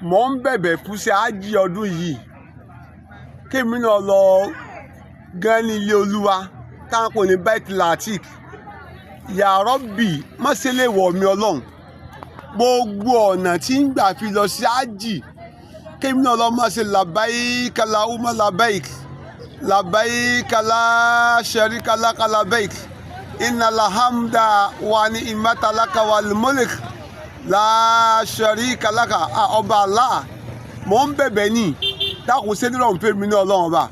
Mò ń bẹ̀bẹ̀ fún ṣe ájì ọdún yìí, kémi náà lọ gan ní ilé Olúwa táwọn kò ní Bait Latik. Ya Rabbi, má ṣe lè wọ̀ mí. Ọlọ́run, gbogbo ọ̀nà tí ń gbà fi lọ sí ájì, kémi náà lọ máa ṣe labbaik Allahumma labbaik, labbaik la sharika laka labbaik, innal hamda wa ni'mata laka wal mulk la sharika laka. Ọba Allah, mò ń bẹ̀bẹ̀ ní, dákun, ṣe nírọ̀rùn fún mi ní. Ọlọ́run ọba,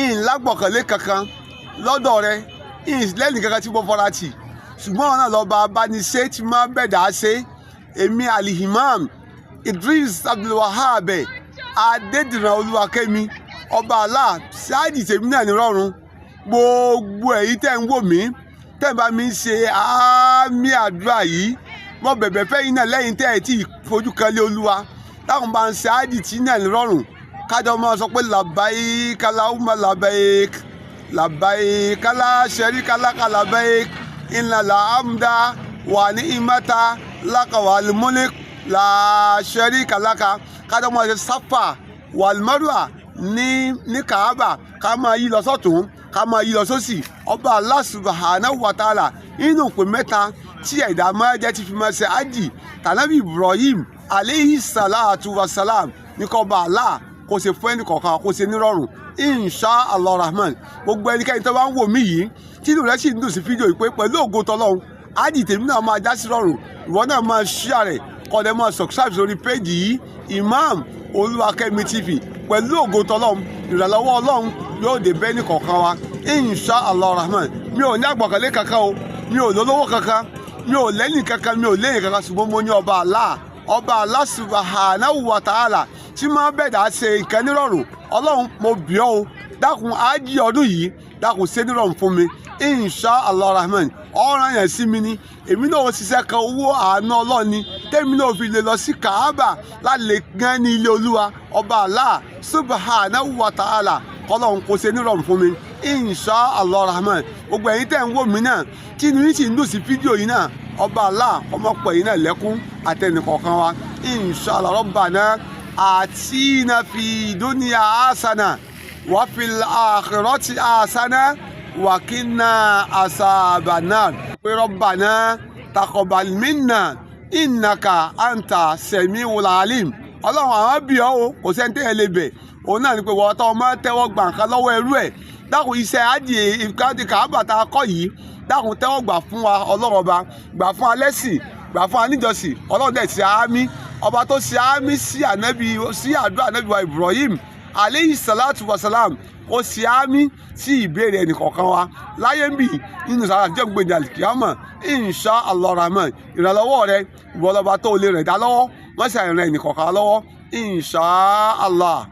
ìhìn lágbọ̀kànlé kankan lọ́dọ̀ rẹ, ìhìn lẹ́nì kankan tí mo fara tì, ṣùgbọ́n ọ̀nà lọ́ba abániṣe tí máa bẹ̀dà ṣe. Èmi Alihimam Idris Abdulwahab Adédìran Olúwakẹ́mi, ọba Allah, ṣáàjì tèmi náà ní rọ̀rùn. Gbogbo èyí tẹ́ ń wò mí, tẹ́ ń bá mi ṣe àmì àdúrà yìí, mo bẹ̀bẹ̀ fẹ́ yín náà lẹ́yìn tẹ́ ẹ̀ tí fojú kan lé Olúwa, táwọn bá ń ṣe ájì tí náà ní rọ̀rùn, kájọ máa sọ pé labbaik Allahumma labbaik, labbaik la sharika laka labbaik, innal hamda wa ni'mata laka wal mulk la sharika laka. Kájọ máa ṣe Safa wal Marwa ní Kaaba, ká máa yí lọ sọ́tún, ká máa yí lọ sósì. Ọba Allah subhanahu wa ta'ala, nínú ìpè mẹ́ta tí ẹ̀dá máa jẹ́ ti fi máa ṣe ájì tànàbí Ibrahim aleyhi salatu wa salam ní kọ́ ọba Allah kó ṣe fún ẹnì kọ̀ọ̀kan, kó ṣe nírọ̀rùn, insha Allah rahman. Gbogbo ẹnikẹ́ni tó bá ń wò mí yìí, tí inú rẹ̀ sì ń dùn sí fídíò yìí pé pẹ̀lú ògo tọlọ́run, ájì tèmi náà máa já sí rọrùn, ìwọ náà máa share rẹ̀, kó dẹ̀ máa subscribe sórí péjì yìí, Imam Olúwakẹ́mi TV. Pẹ̀lú ògo tọlọ́run, ìrànlọ́wọ́ Ọlọ́run yóò dé bẹ́ẹ̀ ní kọ̀ọ̀kan wa, insha Allah rahman. Mi ò ní àgbọ̀kànlé kankan o, mi ò lólówó kankan, mi ò lẹ́yìn kankan, mi ò lẹ́yìn kankan, ṣùgbọ́n mo ní ọba Allah, ọba Allah subhanahu wa ta'ala tí máa bẹ̀dà ṣe nǹkan nírọ̀rùn. Ọlọ́run, mo bì ọ́ o, dákun, ájì ọdún yìí, dákun, ṣe nírọ̀rùn fún mi, insha Allah rahman. Ọ̀ràn yẹn sí mi ni èmi náà ṣiṣẹ́ kan owó àánú Ọlọ́run ni tèmi náà fi lè lọ sí Kaaba láti lè gán ní ilé Olúwa, ọba Allah subhanahu wa ta'ala. Kọ́lọ́run kò ṣe nírọ̀rùn fún mi, insha Allah rahman. Gbogbo ẹ̀yin tẹ́ ń wò mí náà, tí inú yín sì ń dùn sí fídíò yìí náà, ọba Allah ọmọ pẹ̀ yín náà lẹ́kún àtẹnìkọ̀ọ̀kan wa, insha Allah. Rabbana atina fi dunya hasana wa fil akhirati hasana wa qina azabannar. Pé rabbana taqabbal minna innaka anta samiul alim. Ọlọ́run, àwọn bí ọ́ o, kò sẹ́ni tẹ́yẹ lè bẹ̀ òun náà ni pé wọ́n tọ́ ọmọ tẹ́wọ́ gbà nǹkan lọ́wọ́ ẹrú ẹ̀. Dákun, iṣẹ́ ájì ìkádì Kàábà tá a kọ́ yìí, dákun, tẹ́wọ́ gbà fún wa. Ọlọ́run ọba, gbà fún wa lẹ́sìn, gbà fún wa níjọsìn. Ọlọ́run dẹ̀ ṣe àmì, ọba tó ṣe àmì sí ànábì, sí àdúrà ànábì wa Ibrahim aleyhi salatu wa salam, ó ṣe àmì sí ìbéèrè ẹnìkọ̀ọ̀kan wa láyé ń bì nínú sàrà àtijọ́ gbèdé àlìkìyàmọ̀, insha Allah rahman. Ìrànlọ́wọ́ rẹ, ìwọ lọ́ba tó lè rẹ̀ dá lọ́wọ́, wọ́n ṣe àìrìn ẹnìkọ̀ọ̀kan lọ́wọ́, insha Allah.